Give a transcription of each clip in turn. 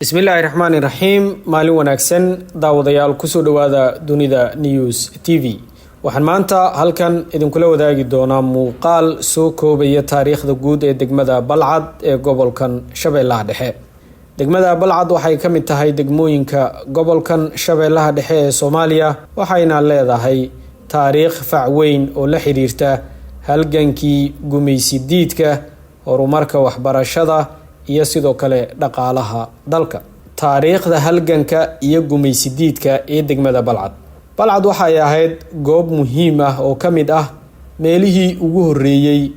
Bismillaahi raxmaani raxiim. Maalin wanaagsan, daawadayaal, kusoo dhowaada Dunida News TV. Waxaan maanta halkan idinkula wadaagi doonaa muuqaal soo koobaya taariikhda guud ee degmada Balcad ee gobolkan Shabeellaha Dhexe. Degmada Balcad waxay ka mid tahay degmooyinka gobolkan Shabeellaha Dhexe ee Soomaaliya, waxayna leedahay taariikh fac weyn oo la xiriirta halgankii gumaysi diidka, horumarka waxbarashada iyo sidoo kale dhaqaalaha dalka. Taariikhda halganka iyo gumaysi diidka ee degmada Balcad. Balcad waxay ahayd goob muhiim ah oo ka mid ah meelihii ugu horreeyey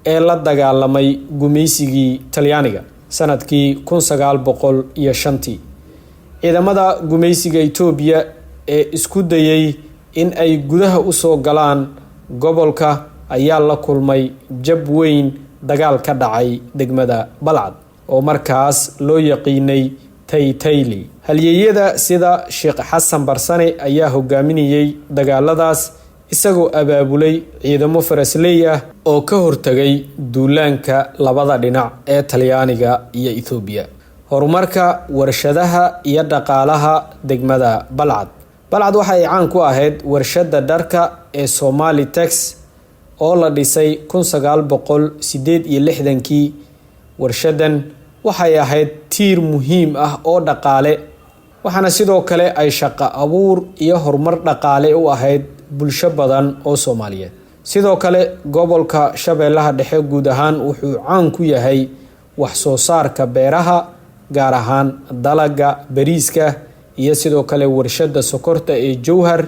ee la dagaalamay gumaysigii Talyaaniga sanadkii 1905-tii. Ciidamada gumaysiga Itoobiya ee isku dayay in ay gudaha usoo galaan gobolka ayaa la kulmay jab weyn dagaal ka dhacay degmada Balcad oo markaas loo yaqiinay Taytayli. Halyeeyada sida Sheekh Xasan Barsane ayaa hogaaminayay dagaaladaas, isagoo abaabulay ciidamo farasley ah oo ka hortagay duulaanka labada dhinac ee Talyaaniga iyo Ethoobiya. Horumarka warshadaha iyo dhaqaalaha degmada Balcad. Balcad waxa ay caan ku ahayd warshadda dharka ee Somali Tex oo la dhisay 1968-kii. Warshadan waxay ahayd tiir muhiim ah oo dhaqaale, waxaana sidoo kale ay shaqo abuur iyo horumar dhaqaale u ahayd bulsho badan oo Soomaaliyeed. Sidoo kale, gobolka Shabeellaha Dhexe guud ahaan wuxuu caan ku yahay wax soo saarka beeraha, gaar ahaan dalaga bariiska, iyo sidoo kale warshadda sokorta ee Jowhar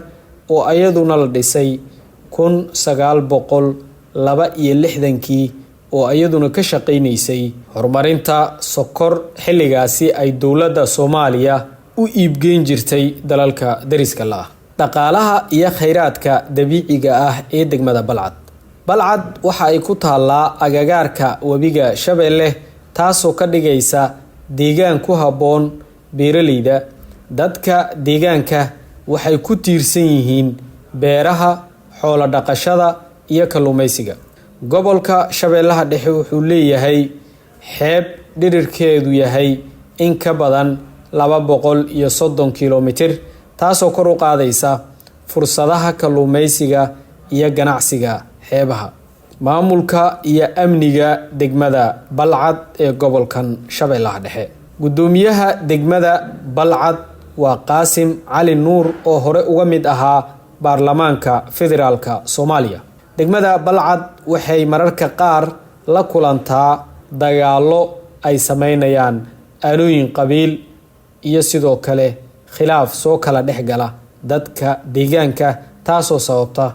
oo iyaduna la dhisay 1962-kii, oo iyaduna ka shaqaynaysay horumarinta sokor xilligaasi ay dowladda Soomaaliya u iibgeyn jirtay dalalka dariska la ah. Dhaqaalaha iyo kheyraadka dabiiciga ah ee degmada Balcad. Balcad waxa ay ku taallaa agagaarka webiga Shabeelle, taasoo ka dhigaysa deegaan ku habboon beeraleyda. Dadka deegaanka waxay ku tiirsan yihiin beeraha, xoolo dhaqashada iyo kalluumeysiga. Gobolka Shabeellaha Dhexe wuxuu leeyahay xeeb dhererkeedu yahay in ka badan 230 kilomitir, taasoo kor u qaadaysa fursadaha kalluumeysiga iyo ganacsiga xeebaha. Maamulka iyo amniga degmada Balcad ee gobolkan Shabeellaha Dhexe. Guddoomiyaha degmada Balcad waa Qaasim Cali Nuur, oo hore uga mid ahaa baarlamaanka federaalka Soomaaliya. Degmada Balcad waxay mararka qaar la kulantaa dagaallo ay sameynayaan aanooyin qabiil iyo sidoo kale khilaaf soo kala dhex gala dadka deegaanka, taasoo sababta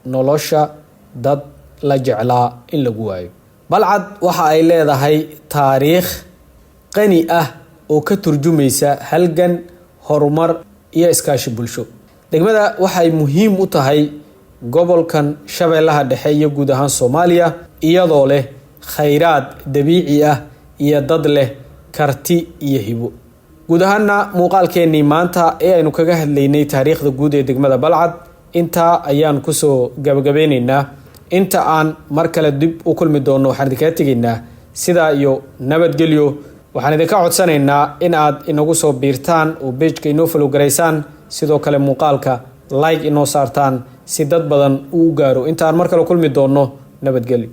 nolosha dad la jeclaa in lagu waayo. Balcad waxa ay leedahay taariikh qani ah oo ka turjumaysa halgan, horumar iyo iskaashi bulsho. Degmada waxay muhiim u tahay gobolkan Shabeellaha Dhexe iyo guud ahaan Soomaaliya, iyadoo leh khayraad dabiici ah iyo dad leh karti iyo hibo. Guud ahaana, muuqaalkeenii maanta ee aynu kaga hadlaynay taariikhda guud ee degmada Balcad intaa ayaan kusoo gabagabeyneynaa. Inta aan mar kale dib u kulmi doono, waxaan idinkaga tegaynaa sidaa iyo nabadgelyo. Waxaan idinka codsanaynaa in aad inagu soo biirtaan oo page-ka inoo follow garaysaan, sidoo kale muuqaalka like inoo saartaan si dad badan uu u gaaro. Inta aan mar kale kulmi doonno, nabadgelyo.